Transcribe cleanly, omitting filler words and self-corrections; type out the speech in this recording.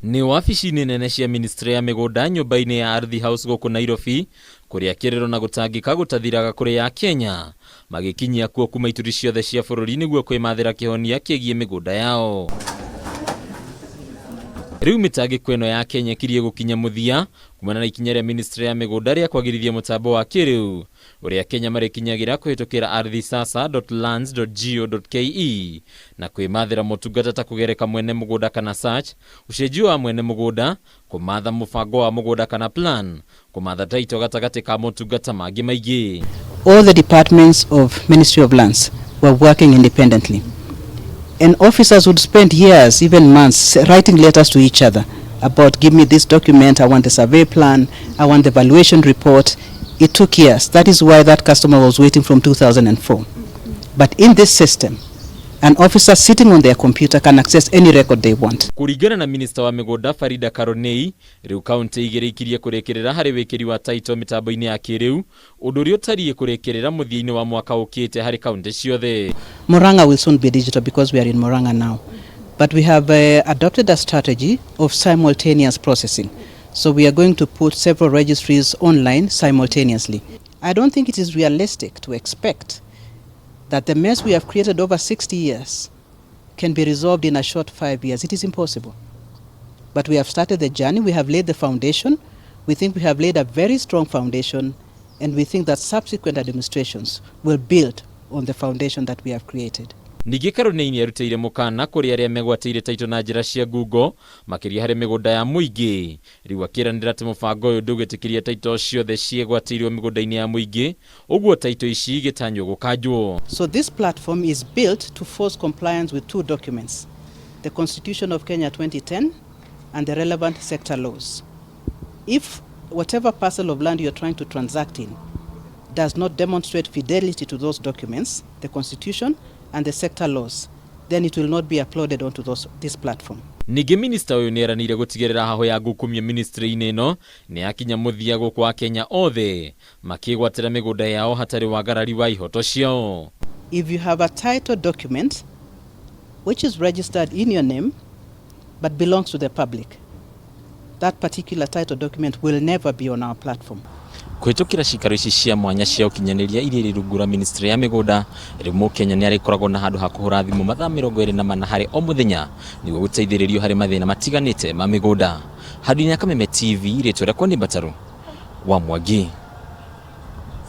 Nĩ wabici-inĩ nene cia ministry ya mĩgũnda nyũmba-inĩ ya Ardhi House gũkũ Nairobi, kũrĩa kĩrĩro na gũtangĩka gũtathiraga kũrĩ Akenya magĩkinyia kuo kuma ituri ciothe cia bũrũri nĩguo kwĩmathĩra kĩhonia kĩgiĩ mĩgũnda yao. Rĩu mĩtangĩko ĩno ya Kenya ĩkirie gũkinya mũthia kumana na ikinya rĩa ministry ya mĩgũnda rĩa kwagĩrithia mũtambo wa kĩrĩu ũrĩa Kenya marĩkinyagĩra kũhĩtũkĩra ardhisasa.lands.go.ke na kwĩmathĩra motungata ta kũgereka mwene mũgũnda kana search, ũcenjio wa mwene mũgũnda, kũmatha mũbango wa mũgũnda kana plan, kũmatha title gatagatĩ ka motungata mangĩ maingĩ. All the departments of Ministry of Lands were working independently. And officers would spend years, even months, writing letters to each other about, give me this document, I want the survey plan, I want the valuation report. It took years. That is why that customer was waiting from 2004. But in this system, an officer sitting on their computer can access any record they want. Kũringana na minista wa mĩgũnda Farida Karonei, rĩu kaunti igĩrĩ ikirie kũrĩkĩrĩra harĩ wĩkĩri wa title mĩtambo-inĩ ya kĩrĩu, ũndũ ũrĩa ũtariĩ kũrĩkĩrĩra mũthia-inĩ wa mwaka ũkĩte harĩ kaunti ciothe. Murang'a will soon be digital because we are in Murang'a now. But we have adopted a strategy of simultaneous processing. So we are going to put several registries online simultaneously. I don't think it is realistic to expect that the mess we have created over 60 years can be resolved in a short 5 years. It is impossible. But we have started the journey, we have laid the foundation. We think we have laid a very strong foundation, and we think that subsequent administrations will build on the foundation that we have created. Ningĩ Karonei nĩ arutĩire mũkana kũrĩ arĩa megwatĩire taito na njĩra cia ngungo makĩria harĩ mĩgũnda ya mũingĩ. Rĩu akĩranĩra atĩ mũbango ũyũ ndũgwĩtĩkĩria taito ciothe ciĩgwatĩirwo mĩgũnda-inĩ ya mũingĩ, ũguo taito ici igĩtanywo gũkanjwo. So this platform is built to force compliance with two documents, the Constitution of Kenya 2010 and the relevant sector laws. If whatever parcel of land you are trying to transact in does not demonstrate fidelity to those documents, the Constitution and the sector laws, then it will not be uploaded onto this platform. Ningĩ minista ũyũ nĩ eranĩire gũtigĩrĩra hahũ ya ngukumio ministry-inĩ ĩno nĩ yakinya mũthia gũkũ Akenya othe makĩgwatĩra mĩgũnda yao hatarĩ wagarari wa ihoto ciao. If you have a title document which is registered in your name but belongs to the public, that particular title document will never be on our platform. Kũhĩtũkĩra cikaro ici cia mwanya cia ũkinyanĩria iria irĩ rungu rwa ministry ya mĩgũnda, rĩu mũkenya nĩ arĩkoragwo na handũ ha kũhũra thimũ mathaa 24 harĩ o mũthenya nĩguo gũteithĩrĩrio harĩ mathĩna matiganĩte ma mĩgũnda. Handũ-inĩ ya Kameme TV, rĩtwa rĩakwa nĩ Mbataru wa Mwangi.